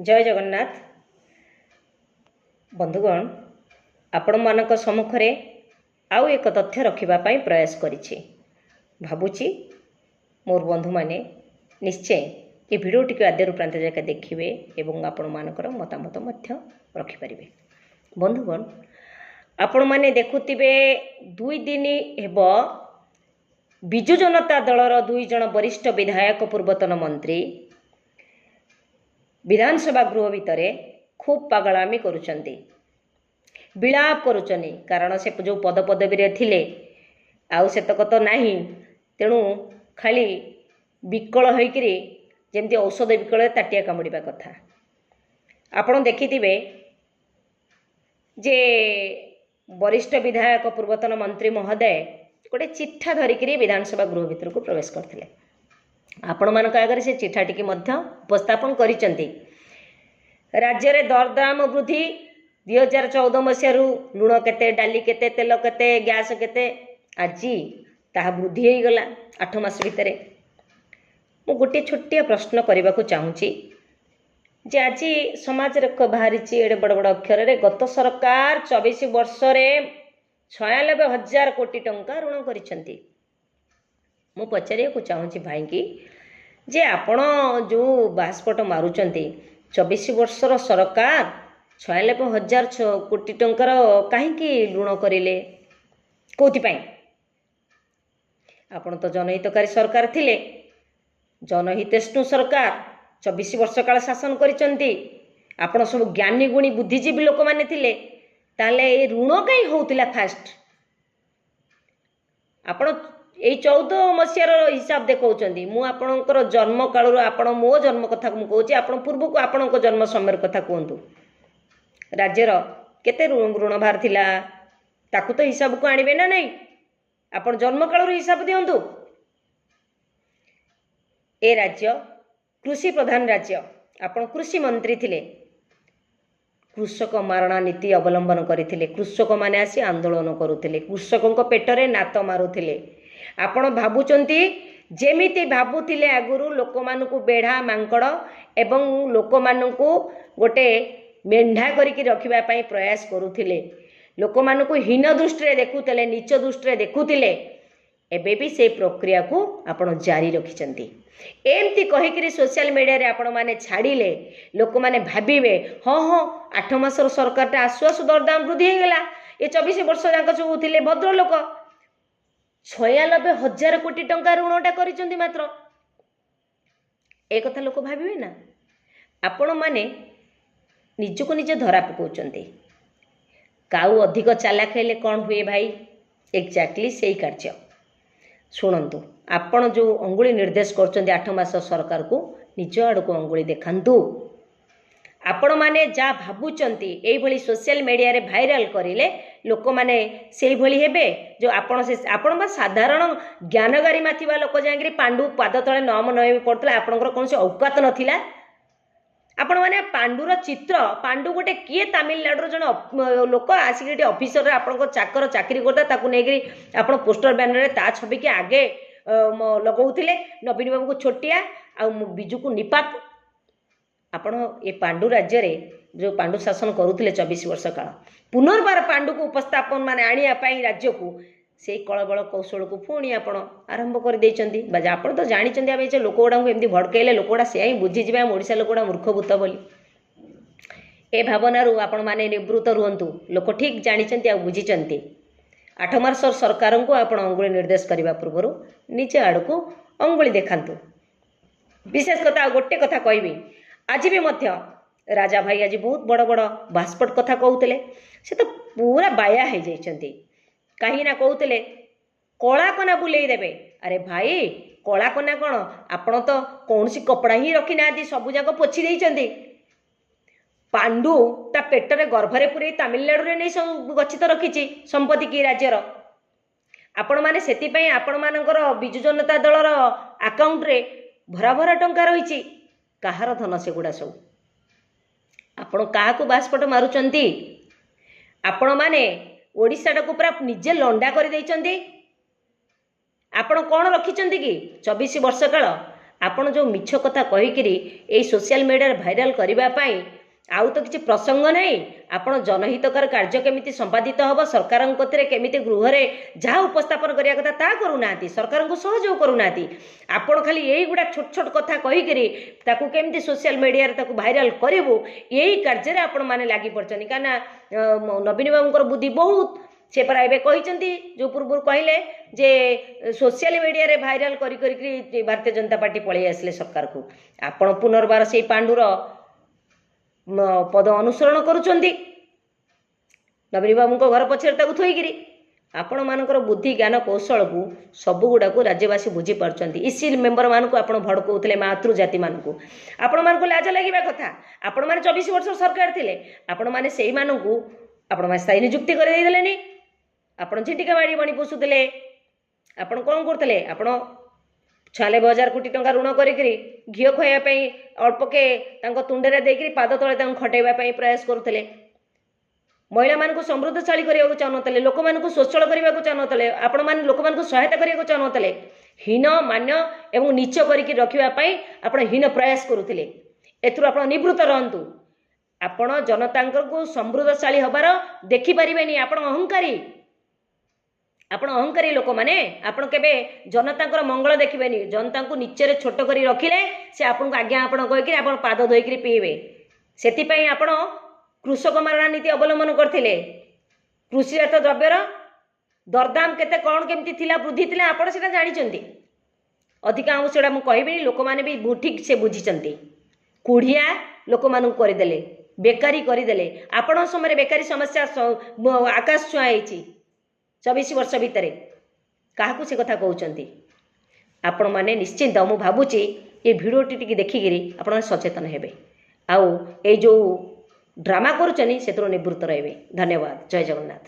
ଜୟ ଜଗନ୍ନାଥ। ବନ୍ଧୁଗଣ, ଆପଣମାନଙ୍କ ସମ୍ମୁଖରେ ଆଉ ଏକ ତଥ୍ୟ ରଖିବା ପାଇଁ ପ୍ରୟାସ କରିଛି। ଭାବୁଛି ମୋର ବନ୍ଧୁମାନେ ନିଶ୍ଚୟ ଏ ଭିଡ଼ିଓଟିକୁ ଆଦ୍ୟରୁ ପ୍ରାନ୍ତ ଯାକେ ଦେଖିବେ ଏବଂ ଆପଣମାନଙ୍କର ମତାମତ ମଧ୍ୟ ରଖିପାରିବେ। ବନ୍ଧୁଗଣ, ଆପଣମାନେ ଦେଖୁଥିବେ, 2 ଦିନ ହେବ ବିଜୁ ଜନତା ଦଳର ଦୁଇ ଜଣ ବରିଷ୍ଠ ବିଧାୟକ, ପୂର୍ବତନ ମନ୍ତ୍ରୀ ବିଧାନସଭା ଗୃହ ଭିତରେ ଖୁବ୍ ପାଗଳାମି କରୁଛନ୍ତି, ବିଳାପ କରୁଛନ୍ତି। କାରଣ ସେ ଯେଉଁ ପଦପଦବୀରେ ଥିଲେ, ଆଉ ସେତକ ତ ନାହିଁ। ତେଣୁ ଖାଲି ବିକଳ ହୋଇକରି ଯେମିତି ଔଷଧ ବିକଳରେ ତାଟିଆ କାମୁଡ଼ିବା କଥା। ଆପଣ ଦେଖିଥିବେ ଯେ ବରିଷ୍ଠ ବିଧାୟକ, ପୂର୍ବତନ ମନ୍ତ୍ରୀ ମହୋଦୟ ଗୋଟେ ଚିଠା ଧରିକିରି ବିଧାନସଭା ଗୃହ ଭିତରକୁ ପ୍ରବେଶ କରିଥିଲେ। ଆପଣମାନଙ୍କ ଆଗରେ ସେ ଚିଠାଟିକି ମଧ୍ୟ ଉପସ୍ଥାପନ କରିଛନ୍ତି। ରାଜ୍ୟରେ ଦରଦାମ ବୃଦ୍ଧି, 2014 ମସିହାରୁ ଲୁଣ କେତେ, ଡାଲି କେତେ, ତେଲ କେତେ, ଗ୍ୟାସ୍ କେତେ, ଆଜି ତାହା ବୃଦ୍ଧି ହୋଇଗଲା 8 ମାସ ଭିତରେ। ମୁଁ ଗୋଟିଏ ଛୋଟିଆ ପ୍ରଶ୍ନ କରିବାକୁ ଚାହୁଁଛି ଯେ ଆଜି ସମାଜରେ ବାହାରିଛି ଏଡ଼େ ବଡ଼ ବଡ଼ ଅକ୍ଷରରେ, ଗତ ସରକାର 24 ବର୍ଷରେ 96 ହଜାର କୋଟି ଟଙ୍କା ଋଣ କରିଛନ୍ତି। ମୁଁ ପଚାରିବାକୁ ଚାହୁଁଛି ଭାଇଙ୍କି ଯେ ଆପଣ ଯେଉଁ ବାହାସ୍ଫୋଟ ମାରୁଛନ୍ତି, 24 ବର୍ଷର ସରକାର 96 ହଜାର କୋଟି ଟଙ୍କାର କାହିଁକି ଋଣ କରିଲେ? କେଉଁଥିପାଇଁ? ଆପଣ ତ ଜନହିତକାରୀ ସରକାର ଥିଲେ, ଜନହିତୈଷୀ ସରକାର 24 ବର୍ଷ କାଳ ଶାସନ କରିଛନ୍ତି। ଆପଣ ସବୁ ଜ୍ଞାନୀ, ଗୁଣୀ, ବୁଦ୍ଧିଜୀବୀ ଲୋକମାନେ ଥିଲେ। ତାହେଲେ ଏ ଋଣ କାହିଁ ହେଉଥିଲା ଫାଷ୍ଟ? ଆପଣ ଏଇ 14 ମସିହାର ହିସାବ ଦେଖାଉଛନ୍ତି। ମୁଁ ଆପଣଙ୍କର ଜନ୍ମ କାଳରୁ, ଆପଣ ମୋ ଜନ୍ମ କଥା ମୁଁ କହୁଛି, ଆପଣ ପୂର୍ବକୁ ଆପଣଙ୍କ ଜନ୍ମ ସମୟର କଥା କୁହନ୍ତୁ। ରାଜ୍ୟର କେତେ ଋଣ ଭାର ଥିଲା, ତାକୁ ତ ହିସାବକୁ ଆଣିବେ ନା ନାହିଁ? ଆପଣ ଜନ୍ମ କାଳରୁ ହିସାବ ଦିଅନ୍ତୁ। ଏ ରାଜ୍ୟ କୃଷି ପ୍ରଧାନ ରାଜ୍ୟ। ଆପଣ କୃଷି ମନ୍ତ୍ରୀ ଥିଲେ। କୃଷକ ମାରଣା ନୀତି ଅବଲମ୍ବନ କରିଥିଲେ। କୃଷକମାନେ ଆସି ଆନ୍ଦୋଳନ କରୁଥିଲେ, କୃଷକଙ୍କ ପେଟରେ ଲାତ ମାରୁଥିଲେ। ଆପଣ ଭାବୁଛନ୍ତି ଯେମିତି ଭାବୁଥିଲେ ଆଗରୁ, ଲୋକମାନଙ୍କୁ ବେଢ଼ା ମାଙ୍କଡ଼ ଏବଂ ଲୋକମାନଙ୍କୁ ଗୋଟେ ମେଣ୍ଢା କରିକି ରଖିବା ପାଇଁ ପ୍ରୟାସ କରୁଥିଲେ, ଲୋକମାନଙ୍କୁ ହୀନ ଦୃଷ୍ଟିରେ ଦେଖୁଥିଲେ, ନୀଚ ଦୃଷ୍ଟିରେ ଦେଖୁଥିଲେ, ଏବେ ବି ସେଇ ପ୍ରକ୍ରିୟାକୁ ଆପଣ ଜାରି ରଖିଛନ୍ତି। ଏମିତି କହିକିରି ସୋସିଆଲ ମିଡ଼ିଆରେ ଆପଣମାନେ ଛାଡ଼ିଲେ ଲୋକମାନେ ଭାବିବେ, ହଁ ହଁ, 8 ମାସର ସରକାରଟା ଆସୁ ଆସୁ ଦରଦାମ ବୃଦ୍ଧି ହେଇଗଲା। ଏ 24 ବର୍ଷ ଯାକ ସବୁ ଥିଲେ ଭଦ୍ରଲୋକ। 96 ହଜାର କୋଟି ଟଙ୍କା ଋଣଟା କରିଛନ୍ତି ମାତ୍ର, ଏ କଥା ଲୋକ ଭାବିବେ ନା? ଆପଣମାନେ ନିଜକୁ ନିଜେ ଧରା ପକାଉଛନ୍ତି। କାଉ ଅଧିକ ଚାଲାକ ହେଲେ କ'ଣ ହୁଏ ଭାଇ? ଏକ୍ଜାକ୍ଟଲି ସେଇ କାର୍ଯ୍ୟ। ଶୁଣନ୍ତୁ, ଆପଣ ଯେଉଁ ଅଙ୍ଗୁଳି ନିର୍ଦ୍ଦେଶ କରୁଛନ୍ତି 8 ମାସ ସରକାରକୁ, ନିଜ ଆଡ଼କୁ ଅଙ୍ଗୁଳି ଦେଖାନ୍ତୁ। ଆପଣମାନେ ଯାହା ଭାବୁଛନ୍ତି, ଏଇଭଳି ସୋସିଆଲ ମିଡ଼ିଆରେ ଭାଇରାଲ କରିଲେ ଲୋକମାନେ ସେଇଭଳି ହେବେ। ଯେଉଁ ଆପଣ ସେ ଆପଣ ବା ସାଧାରଣ ଜ୍ଞାନ ଗାରିମା ଥିବା ଲୋକ ଯାଇକରି ପାଣ୍ଡୁ ପାଦ ତଳେ ନମ ନଇଁ ପଡ଼ୁଥିଲା। ଆପଣଙ୍କର କୌଣସି ଔକାତ ନଥିଲା। ଆପଣମାନେ ପାଣ୍ଡୁର ଚିତ୍ର, ପାଣ୍ଡୁ ଗୋଟେ କିଏ, ତାମିଲନାଡ଼ୁର ଜଣେ ଲୋକ ଆସିକି ଏଠି ଅଫିସରରେ ଆପଣଙ୍କ ଚାକର ଚାକିରି କରୁଥିଲା, ତାକୁ ନେଇକରି ଆପଣ ପୋଷ୍ଟର ବ୍ୟାନରରେ ତା ଛବିକି ଆଗେ ଲଗାଉଥିଲେ। ନବୀନ ବାବୁକୁ ଛୋଟିଆ ଆଉ ବିଜୁକୁ ନିପାତ। ଆପଣ ଏ ପାଣ୍ଡୁ ରାଜ୍ୟରେ ଯେଉଁ ପାଣ୍ଡୁ ଶାସନ କରୁଥିଲେ 24 ବର୍ଷ କାଳ, ପୁନର୍ବାର ପାଣ୍ଡୁକୁ ଉପସ୍ଥାପନ ମାନେ ଆଣିବା ପାଇଁ ରାଜ୍ୟକୁ ସେଇ କଳବଳ କୌଶଳକୁ ପୁଣି ଆପଣ ଆରମ୍ଭ କରିଦେଇଛନ୍ତି। ବା ଆପଣ ତ ଜାଣିଛନ୍ତି, ଆମେ ଯେ ଲୋକ ଗୁଡ଼ାଙ୍କୁ ଏମିତି ଭଡ଼କେଇଲେ ଲୋକ ଗୁଡ଼ା ସେୟା ହିଁ ବୁଝିଯିବେ, ଆମ ଓଡ଼ିଶା ଲୋକ ଗୁଡ଼ା ମୂର୍ଖଭୂତ ବୋଲି। ଏ ଭାବନାରୁ ଆପଣମାନେ ନିବୃତ୍ତ ରୁହନ୍ତୁ। ଲୋକ ଠିକ୍ ଜାଣିଛନ୍ତି ଆଉ ବୁଝିଛନ୍ତି। 8 ମାସ ସରକାରଙ୍କୁ ଆପଣ ଅଙ୍ଗୁଳି ନିର୍ଦ୍ଦେଶ କରିବା ପୂର୍ବରୁ ନିଜ ଆଡ଼କୁ ଅଙ୍ଗୁଳି ଦେଖାନ୍ତୁ। ବିଶେଷ କଥା, ଆଉ ଗୋଟେ କଥା କହିବି। ଆଜି ବି ମଧ୍ୟ ରାଜା ଭାଇ ଆଜି ବହୁତ ବଡ଼ ବଡ଼ ବାହାସ୍ଫୋଟ କଥା କହୁଥିଲେ। ସେ ତ ପୁରା ବାୟା ହେଇଯାଇଛନ୍ତି। କାହିଁକି ନା କହୁଥିଲେ କଳା କନା ବୁଲେଇ ଦେବେ। ଆରେ ଭାଇ, କଳା କନା କ'ଣ? ଆପଣ ତ କୌଣସି କପଡ଼ା ହିଁ ରଖିନାହାନ୍ତି, ସବୁ ଯାକ ପୋଛି ଦେଇଛନ୍ତି। ପାଣ୍ଡୁ ତା ପେଟରେ ଗର୍ଭରେ ପୂରେଇ ତାମିଲନାଡ଼ୁରେ ନେଇ ସବୁ ଗଚ୍ଛିତ ରଖିଛି ସମ୍ପତ୍ତି କି ରାଜ୍ୟର। ଆପଣମାନେ ସେଥିପାଇଁ ଆପଣମାନଙ୍କର ବିଜୁ ଜନତା ଦଳର ଆକାଉଣ୍ଟରେ ଭରା ଭରା ଟଙ୍କା ରହିଛି। କାହାର ଧନ ସେଗୁଡ଼ା ସବୁ? ଆପଣ କାହାକୁ ବାହାସ୍ଫୋଟ ମାରୁଛନ୍ତି? ଆପଣମାନେ ଓଡ଼ିଶାଟାକୁ ପୁରା ନିଜେ ଲଣ୍ଡା କରିଦେଇଛନ୍ତି। ଆପଣ କ'ଣ ରଖିଛନ୍ତି କି 24 ବର୍ଷ କାଳ? ଆପଣ ଯେଉଁ ମିଛ କଥା କହିକିରି ଏଇ ସୋସିଆଲ ମିଡ଼ିଆରେ ଭାଇରାଲ କରିବା ପାଇଁ ଆଉ ତ କିଛି ପ୍ରସଙ୍ଗ ନାହିଁ। ଆପଣ ଜନହିତକର କାର୍ଯ୍ୟ କେମିତି ସମ୍ପାଦିତ ହେବ, ସରକାରଙ୍କ କତିରେ କେମିତି ଗୃହରେ ଯାହା ଉପସ୍ଥାପନ କରିବା କଥା ତାହା କରୁନାହାନ୍ତି, ସରକାରଙ୍କୁ ସହଯୋଗ କରୁନାହାନ୍ତି। ଆପଣ ଖାଲି ଏଇଗୁଡ଼ା ଛୋଟ ଛୋଟ କଥା କହିକିରି ତାକୁ କେମିତି ସୋସିଆଲ ମିଡ଼ିଆରେ ତାକୁ ଭାଇରାଲ କରିବୁ, ଏଇ କାର୍ଯ୍ୟରେ ଆପଣମାନେ ଲାଗି ପଡ଼ିଛନ୍ତି। କାହିଁକିନା ନବୀନ ବାବୁଙ୍କର ବୁଦ୍ଧି ବହୁତ। ସେ ପରା ଏବେ କହିଛନ୍ତି, ଯେଉଁ ପୂର୍ବରୁ କହିଲେ ଯେ ସୋସିଆଲ ମିଡ଼ିଆରେ ଭାଇରାଲ କରି କରିକି ଭାରତୀୟ ଜନତା ପାର୍ଟି ପଳେଇ ଆସିଲେ ସରକାରକୁ। ଆପଣ ପୁନର୍ବାର ସେଇ ପାଣ୍ଡୁର ପଦ ଅନୁସରଣ କରୁଛନ୍ତି, ନବୀନ ବାବୁଙ୍କ ଘର ପଛରେ ତାକୁ ଥୋଇକିରି। ଆପଣମାନଙ୍କର ବୁଦ୍ଧି, ଜ୍ଞାନ, କୌଶଳକୁ ସବୁଗୁଡ଼ାକୁ ରାଜ୍ୟବାସୀ ବୁଝିପାରୁଛନ୍ତି। ଇସି ମେମ୍ବରମାନଙ୍କୁ ଆପଣ ଭଡ଼କଉଥିଲେ, ମାତୃ ଜାତିମାନଙ୍କୁ। ଆପଣମାନଙ୍କୁ ଲାଜ ଲାଗିବା କଥା। ଆପଣମାନେ 24 ବର୍ଷ ସରକାର ଥିଲେ, ଆପଣମାନେ ସେଇମାନଙ୍କୁ ଆପଣମାନେ ସ୍ଥାୟୀ ନିଯୁକ୍ତି କରିଦେଇଦେଲେନି। ଆପଣ ଝିଣ୍ଟିକା ମାଡ଼ି ବଣି ପୋଷୁଥିଲେ। ଆପଣ କ'ଣ କରୁଥିଲେ? ଆପଣ 96 ହଜାର କୋଟି ଟଙ୍କା ଋଣ କରିକିରି ଘିଅ ଖୁଆଇବା ପାଇଁ ଅଳ୍ପକେ ତାଙ୍କ ତୁଣ୍ଡରେ ଦେଇକିରି ପାଦ ତଳେ ତାଙ୍କୁ ଖଟେଇବା ପାଇଁ ପ୍ରୟାସ କରୁଥିଲେ। ମହିଳାମାନଙ୍କୁ ସମୃଦ୍ଧଶାଳୀ କରିବାକୁ ଚାହୁଁନଥିଲେ, ଲୋକମାନଙ୍କୁ ସ୍ୱଚ୍ଛଳ କରିବାକୁ ଚାହୁଁନଥିଲେ, ଆପଣମାନେ ଲୋକମାନଙ୍କୁ ସହାୟତା କରିବାକୁ ଚାହୁଁନଥିଲେ। ହୀନ ମାନ୍ୟ ଏବଂ ନୀଚ କରିକି ରଖିବା ପାଇଁ ଆପଣ ହୀନ ପ୍ରୟାସ କରୁଥିଲେ। ଏଥିରୁ ଆପଣ ନିବୃତ୍ତ ରହନ୍ତୁ। ଆପଣ ଜନତାଙ୍କୁ ସମୃଦ୍ଧଶାଳୀ ହେବାର ଦେଖିପାରିବେନି। ଆପଣ ଅହଙ୍କାରୀ, ଆପଣ ଅହଙ୍କାରୀ ଲୋକମାନେ। ଆପଣ କେବେ ଜନତାଙ୍କର ମଙ୍ଗଳ ଦେଖିବେନି। ଜନତାଙ୍କୁ ନୀଚରେ ଛୋଟ କରି ରଖିଲେ ସେ ଆପଣଙ୍କୁ ଆଜ୍ଞା ଆପଣ କହିକିରି ଆପଣ ପାଦ ଧୋଇକିରି ପିଇବେ। ସେଥିପାଇଁ ଆପଣ କୃଷକ ମାରଣା ନୀତି ଅବଲମ୍ବନ କରିଥିଲେ। କୃଷିଜାତ ଦ୍ରବ୍ୟର ଦରଦାମ କେତେ କ'ଣ କେମିତି ଥିଲା, ବୃଦ୍ଧି ଥିଲା, ଆପଣ ସେଇଟା ଜାଣିଛନ୍ତି। ଅଧିକା ଆଉ ସେଇଟା ମୁଁ କହିବିନି, ଲୋକମାନେ ବି ଠିକ୍ ସେ ବୁଝିଛନ୍ତି। କୁଢ଼ିଆ ଲୋକମାନଙ୍କୁ କରିଦେଲେ, ବେକାରୀ କରିଦେଲେ। ଆପଣଙ୍କ ସମୟରେ ବେକାରୀ ସମସ୍ୟା ଆକାଶ ଛୁଆଁ ହେଇଛି 24 ବର୍ଷ ଭିତରେ। କାହାକୁ ସେ କଥା କହୁଛନ୍ତି? ଆପଣମାନେ ନିଶ୍ଚିନ୍ତ, ମୁଁ ଭାବୁଛି ଏ ଭିଡ଼ିଓଟି ଟିକେ ଦେଖିକିରି ଆପଣମାନେ ସଚେତନ ହେବେ ଆଉ ଏଇ ଯେଉଁ ଡ୍ରାମା କରୁଛନ୍ତି ସେଥିରୁ ନିବୃତ୍ତ ରହିବେ। ଧନ୍ୟବାଦ। ଜୟ ଜଗନ୍ନାଥ।